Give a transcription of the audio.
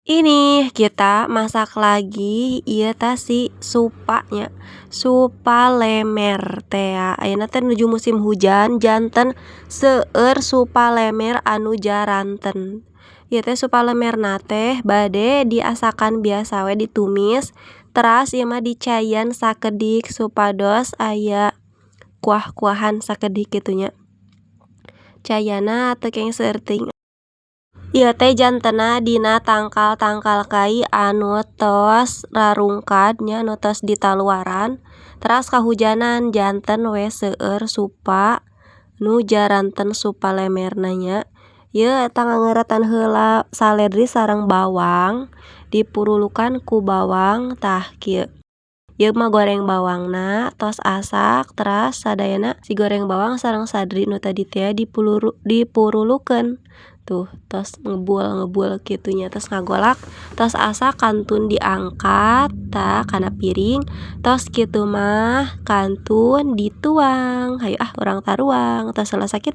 Ini kita masak lagi ieu tah si supa nya, supa lemer tea. Ayeuna teh nuju musim hujan, janten seueur supa lemer anu jaranten. Ieu teh supa lemerna teh bade diasakan biasa we, ditumis teras ieu mah dicaian sakedik supados aya kuah-kuahan sakedik kitu nya. Caianna teu kenging seueur teuing. Ieu teh jantenna dina tangkal-tangkal kai anu tos rarungkad nya, anu tos ditaluaran teras kahujanan, janten we seueur supa nu jaranten supa lemerna nya. Ieu tangangeuretan heula saledri sareng bawang, dipurulukan ku bawang, tah kieu. Ieu mah goreng bawangna tos asak, teras sadayana si goreng bawang sareng sadri nu tadi tea dipurulukeun. Tuh, tos ngebul-ngebul kitu nya, tos ngagolak, tos asak kantun diangkat tah kana piring. Tos kitu mah kantun dituang. Hayu ah, urang taruang, tos heula sakitu.